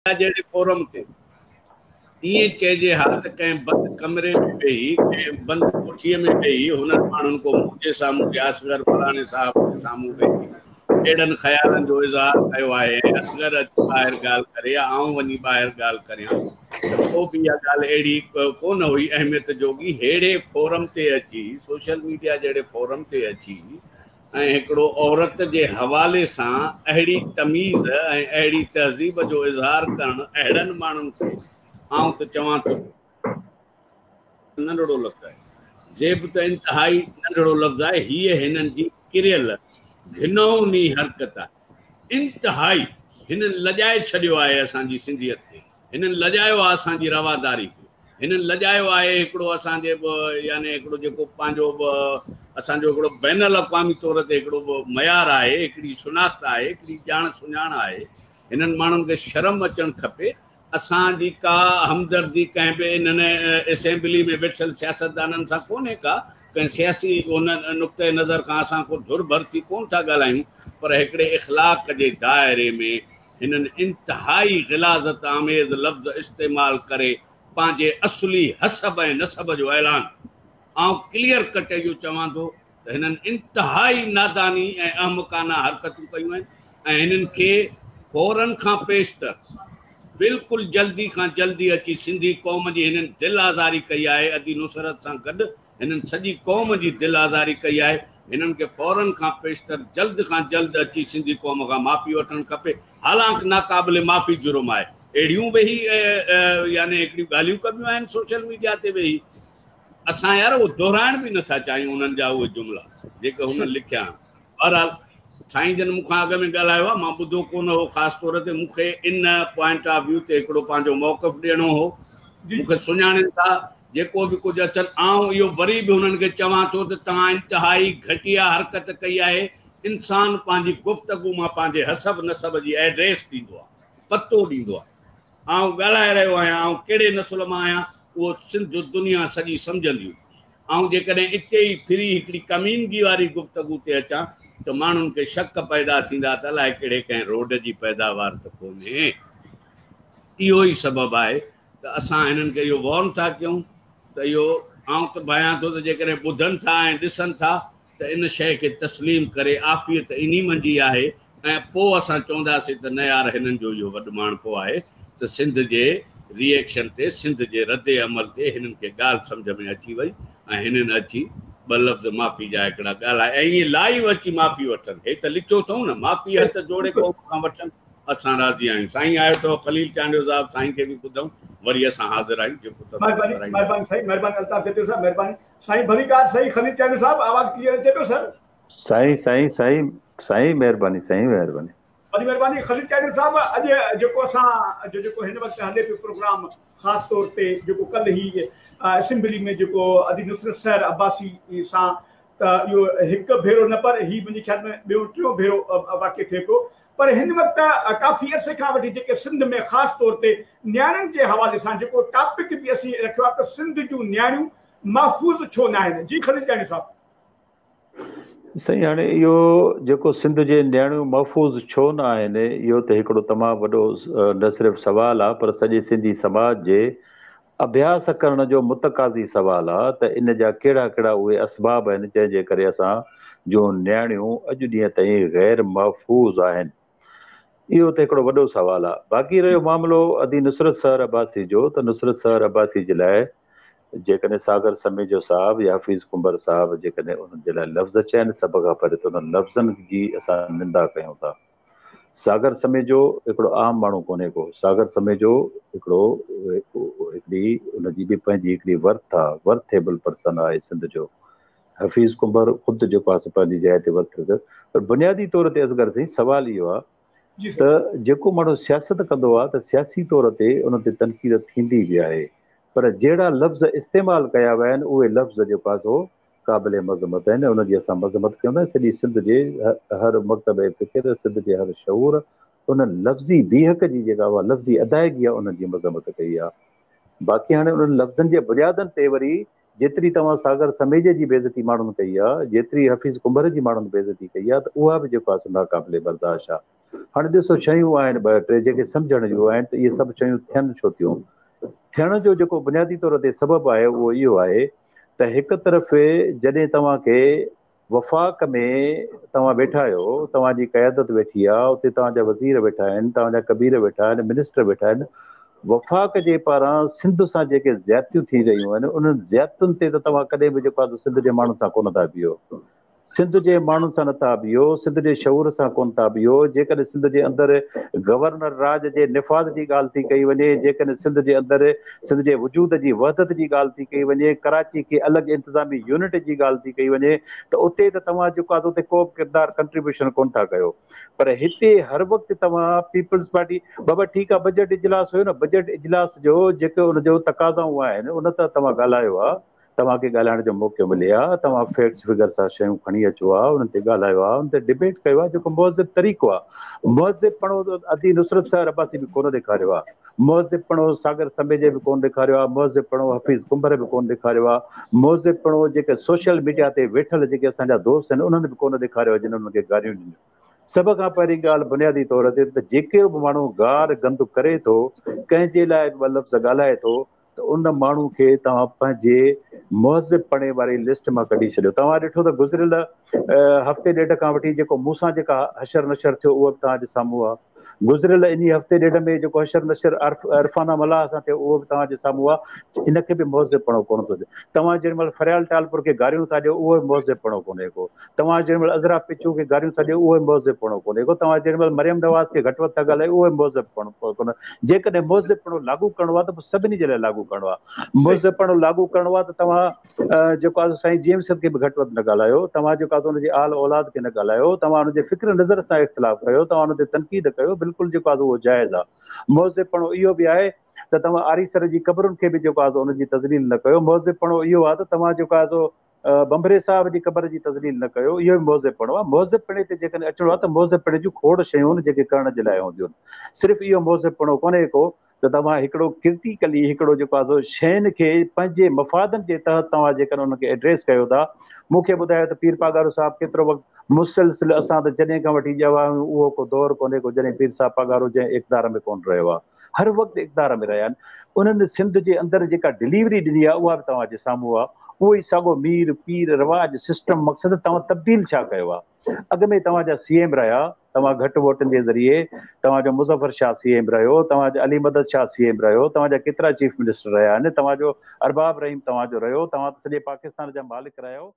جهڙي فورم تي ائين چئجي ها ته ڪنهن بند ڪمري ۾ ويهي، ڪنهن بند ڪوٺيء ۾ ويهي هنن ماڻهن ڪو منهنجي سامهون يا اصغر فلاڻي صاحب جي سامهون ويهي اهڙن خيالن جو اظهار ڪيو آهي ۽ اصغر اچي ٻاهر ڳالهه ڪري يا آئون وڃي ٻاهر ڳالهه ڪريان ته پوء به اها ڳالهه اهڙي ڪونه هئي اهميت جوڳي. ههڙي فورم تي اچي، سوشل ميڊيا جهڙي فورم تي اچي ۽ هڪڙو عورت جي حوالي سان اهڙي تميز ۽ اهڙي تهذيب جو اظهار ڪرڻ اهڙن ماڻهن کي آئون ته چوان ٿو ننڍڙو لفظ آهي. زيب ته انتهائي ننڍڙو لفظ آهي. هيء هنن جي ڪريل گهنائوني حرڪت آهي. انتهائي هنن لڄائي ڇڏيو آهي اسان جي سنڌيت کي. هنن لڄايو آهي اسان جي رواداري کي. هنن لڄايو آهي هڪڙو اسان جي يعني هڪڙو جيڪو پنهنجو اسان جو هڪڙو بين الاقوامي طور تي هڪڙو معيار آهي، هڪڙي شناخت آهي، هڪڙي ڄاڻ سڃاڻ آهي. هنن ماڻهن کي شرم اچڻ کپي. اسان جي ڪا همدردي ڪنهن به انهن اسيمبلي ۾ ويٺل سياستدانن سان ڪونهي ڪا ڪنهن سياسي ان نقطه نظر کان اسان ڪو ڌر ڀر ٿي ڪونه ٿا ڳالهايون پر هڪڙي اخلاق جي دائري ۾ هنن انتهائي غلاظت آميز لفظ استعمال ڪري پنهنجي اصلي حسب ۽ نسب جو اعلان آئون ڪليئر ڪٽ اهو چوان ٿو ته هنن انتهائي ناداني ۽ احمقانه حرڪتون ڪيون آهن ۽ هنن کي فورن کان پيشتر بلڪل جلدي کان جلدي اچي سنڌي قوم جي هنن دل آزاري ڪئي آهي ادي نصرت سان گڏ هنن سڄي قوم جي دل آزاري ڪئي آهي هنن کي فورن کان پيشتر جلد کان جلد اچي سنڌي قوم کان معافي وٺڻ کپي حالانڪ ناقابل معافي جرم آهي اهڙيون ويهي يعني هڪڙيون ڳالهيون ڪبيون آهن سوشل ميڊيا تي ويهي اسان يار اهو دهرائڻ به نٿا چاهيون انهن جا اهي جملا جيڪي هنن لکيا آهن. بهرحال سائين جن مون کان اڳ ۾ ڳالهايو آهي مان ٻڌو ڪونه هو خاص طور تي مون کي ان پوائنٽ آف ويو تي هڪڙو پنهنجو موقف ڏيڻو هو مون کي سڃاڻين ٿا جيڪو به ڪجهه اٿن آئون اهو وري به هنن کي چوان ٿو ته توهان انتهائي گهٽيا حرڪت ڪئي آهي انسان پنهنجي گفتگو مان پنهنجي حسب نسب جي ايڊريس ڏيندو آهي پتو ڏيندو آهي آئون ڳالهائي رهيو آهيان، آئون ڪهڙي نسل مان آهيان، اهو سنڌ دنيا سڄي سمجهندي. آئون جيڪڏهن اتي ئي ڦري هڪڙي ڪمينگي واري گفتگو تي اچان ته ماڻهن کي شڪ پيدا ٿيندا ته الائي ڪهڙي ڪنهن روڊ جي پيداوار ته ڪونهي. اهو ئي سبب آهي ته اسان هنن کي اهو وارن ٿا ڪيون ته اهو آئون ته ڀانيان ٿو ته جيڪڏهن ٻڌن ٿا ۽ ڏسن ٿا ته ان شيء کي تسليم ڪري عافيت انهي منجهه ئي آهي ۽ پوء اسان چونداسين ته نه يار هنن جو اهو وڏ ماڻهپو آهي ته سنڌ جي ري ايڪشن تي سنڌ جي رد عمل تي هنن کي ڳالهه سمجهه ۾ اچي وئي ۽ هنن اچي ٻه لفظ معافي جا هڪڙا ڳالهايا ۽ ائين لائيو اچي معافي وٺن هي ته لکيو اٿئون نه معافي هٿ جوڙي قوم کان وٺن اسان راضي آهيون سائين آيو اٿو خليل چانڊيو صاحب سائين کي به ٻڌون وري اسان حاضر آهيون جيڪو تبصرو مهرباني ڪرائيندا. مهرباني سائين مهرباني الطاف جتوئي صاحب مهرباني سائين ڀليڪار سائين خليل چانڊيو صاحب آواز ڪليئر اچي پيو سر. سائين سائين سائين سائين مهرباني سائين مهرباني. وڏي مهرباني خليل چانڊيو صاحب اڄ جيڪو اسان جو جيڪو هن وقت هلي پيو پروگرام خاص طور تي جيڪو ڪلهه هي اسيمبلي ۾ جيڪو ادي نصرت سحر عباسي سان ته اهو هڪ ڀيرو نه پر هي منهنجي خيال ۾ ٻيو ٽيون ڀيرو واقع ٿئي پيو پر هن وقت ڪافي عرصي کان وٺي جيڪي سنڌ ۾ خاص طور تي نياڻين جي حوالي سان جيڪو ٽاپڪ به اسين رکيو آهي ته سنڌ جون نياڻيون محفوظ ڇو ناهن جي خليل جاني صاحب. سائين هاڻي اهو جيڪو سنڌ جي نياڻيون محفوظ ڇو نه آهن اهو ته هڪڙو تمام وڏو نه صرف سوال آهي پر سڄي سنڌي سماج جي اڀياس ڪرڻ جو متقاضي سوال آ ته ان جا ڪهڙا ڪهڙا اهي اسباب آهن جنهن جي ڪري اسان جون نياڻيون اڄ ڏينهن تائين غير محفوظ آهن. اهو ته هڪڙو وڏو سوال آ. باقي رهيو معاملو ادي نصرت سحر عباسي جو ته نصرت سحر عباسي جي لاء جيڪڏهن ساگر سميجو صاحب يا حفيظ ڪنڀر صاحب جيڪڏهن انهن جي لاء لفظ چين سڀ کان پهرين ته انهن لفظن جي اسان نندا ڪيون ٿا. ساگر سميجو هڪڙو عام ماڻهو ڪونهي ڪو ساگر سميجو هڪڙو هڪڙي ان جي به پنهنجي هڪڙي ورٿ آ ورٿ ايبل پرسن آهي سنڌ جو حفيظ ڪنڀر خود جيڪو آهي سو پنهنجي جاء تي ورٿ پر بنيادي طور تي اصغر سائين سوال اهو آ ته جيڪو ماڻهو سياست ڪندو آ ته سياسي طور تي ان تي تنقيد ٿيندي به آهي پر جهڙا لفظ استعمال ڪيا ويا آهن اهي لفظ جيڪو آهي سو قابل مذمت آهن ان جي اسان مذمت ڪيون ٿا سڄي سنڌ جي هر مڪتب فڪر سنڌ جي هر شعور ان لفظي بيهڪ جي جيڪا اها لفظي ادائگي آهي انهن جي مذمت ڪئي آهي باقي هاڻي انهن لفظن جي بنيادن تي وري جيتري توهان ساگر سميجي جي بيعزتي ماڻهن ڪئي آهي جيتري حفيظ ڪنڀر جي ماڻهن بيعزتي ڪئي آهي ته اها به جيڪو آهي سو ناقابل برداشت آهي. هاڻي ڏسو شيون آهن ٻه ٽي جيڪي سمجهڻ جون آهن ته اهي سڀ شيون ٿين ڇو ٿيون. ٿيڻ جو جيڪو بنيادي طور تي سبب آهي اهو اهو آهي ته هڪ طرف جڏهن توهان کي وفاق ۾ توهان ويٺا آهيو، توهان جي قيادت ويٺي آهي، اتي توهان جا وزير ويٺا آهن، توهان جا ڪبير ويٺا آهن، منسٽر ويٺا آهن، وفاق جي پاران سنڌ سان جيڪي زيادتيون ٿي رهيون آهن، انهن زيادتين تي ته توهان ڪڏهن به جيڪو آهي سو سنڌ جي ماڻهن سان ڪونه ٿا بيهو. سنڌ جي ماڻهن سان نٿا بيهو، سنڌ جي شعور سان ڪونه ٿا بيهو، جيڪڏهن سنڌ جي اندر گورنر راڄ جي نفاذ جي ڳالهه ٿي ڪئي وڃي، جيڪڏهن سنڌ جي اندر سنڌ جي وجود جي وحدت جي ڳالهه ٿي ڪئي وڃي، ڪراچي کي الڳ انتظامي يونٽ جي ڳالهه ٿي ڪئي وڃي ته اتي ته توهان جيڪو آهي اتي ڪو به ڪردار ڪنٽريبيوشن ڪونه ٿا ڪيو پر هتي هر وقت توهان پيپلز پارٽي بابا ٺيڪ آهي بجيٽ اجلاس هيو نه بجيٽ اجلاس جو جيڪي ان جو تقاضائون آهن ان تي توهان ڳالهايو ها توهان کي ڳالهائڻ جو موقعو ملي ها، توهان فيڪٽس فگرس سان شيون کڻي اچو ها، انهن تي ڳالهايو ها، انهن تي ڊبيٽ ڪيو ها، جيڪو مهذب طريقو آهي. مهذب پڻو ادي نصرت سحر عباسي به ڪونه ڏيکاريو آهي. مهذب پڻو ساگر سميجي به ڪونه ڏيکاريو آهي، مهذب پڻو حفيظ ڪنڀر به ڪونه ڏيکاريو آهي، مهذب پڻو جيڪي سوشل ميڊيا تي ويٺل جيڪي اسان جا دوست آهن انهن به ڪونه ڏيکاريو آهي جن انهن کي گاريون ڏنيون. سڀ کان پهرين ڳالهه بنيادي طور تي ته جيڪي به ماڻهو گار گند ڪري ٿو، ڪنهن جي لاء به ٻه لفظ ڳالهائي ٿو ته ان ماڻهو کي توهان پنهنجي مهذب پڻي واري لسٽ مان ڪڍي ڇڏيو. توهان ڏٺو ته گذريل هفتي ڏيڍ کان وٺي جيڪو مون سان جيڪا حشر نشر ٿيو اهو به توهان جي سامهون آهي. گذريل انهي هفتي ڏيڍ ۾ جيڪو حشر نشر عرفانه ملاح سان ٿيو اهو به توهان جي سامهون آهي. ان کي به مهذب پڻو ڪونه ٿو ٿئي. توهان جنهن مهل فريال ٽالپر کي گاريون ٿا ڏيو اهو به مهذب پڻو ڪونهي ڪو. توهان جنهن مهل عذرا پچو کي گاريون ٿا ڏيو اهو به مهذب پڻو ڪونهي ڪو، توهان جنهن مهل مريم نواز کي گهٽ وڌ ٿا ڳالهايو اهو به مهذب پڻو ڪونهي. جيڪڏهن مهذب پڻو لاڳو ڪرڻو آهي ته پوء سڀني جي لاء لاڳو ڪرڻو آهي. مهذب پڻو لاڳو ڪرڻو آهي ته توهان جيڪو آهي سائين جي ايم سيد کي به گهٽ وڌ نه ڳالهايو، توهان جيڪو آهي ان جي آل اولاد کي نه ڳالهايو، توهان ان جي فڪر نظر سان اختلاف ڪيو، توهان ان تي تنقيد ڪيو، بلڪل جيڪو آهي اهو جائز آهي. مهذب پڻو اهو به آهي ته توهان آريسر جي قبرن کي به جيڪو آهي ان جي تذليل نه ڪيو، مهذب پڻو اهو آهي ته توهان جيڪو آهي سو ڀنڀري صاحب جي قبر جي تذليل نه ڪيو، اهو به مهذب پڻو آهي. مهذب پڻي تي جيڪڏهن اچڻو آهي ته مهذب پڻي جون کوڙ شيون آهن جيڪي ڪرڻ جي لاء هونديون آهن. صرف اهو مهذب پڻو ڪونهي ڪو ته توهان هڪڙو ڪرٽيڪلي هڪڙو جيڪو آهي سو شين کي پنهنجي مفادن جي تحت توهان جيڪڏهن انهن کي ايڊريس ڪيو ٿا. مون کي ٻڌايو ته پير پاڳارو صاحب ڪيترو وقت مسلسل اسان ته جڏهن کان وٺي ڄاوا آهيون اهو ڪو دور ڪونهي ڪو جڏهن پير صاحب پاڳارو جنهن اقتدار ۾ ڪونه رهيو آهي. هر وقت اقتدار ۾ رهيا آهن انهن سنڌ جي اندر جيڪا ڊليوري ڏني آهي اها به توهان جي سامهون آهي اهو ئي ساڳو مير پير رواج سسٽم مقصد توهان تبديل ڇا ڪيو آهي اڳ ۾ توهان جا سي ايم رهيا توهان گهٽ ووٽن جي ذريعي توهان جو مظفر شاهه سي ايم رهيو توهان جو علي مدد شاهه سي ايم رهيو توهان جا ڪيترا چيف منسٽر رهيا آهن توهان جو ارباب رحيم توهان جو رهيو توهان ته سڄي پاڪستان جا مالڪ رهيا آهيو.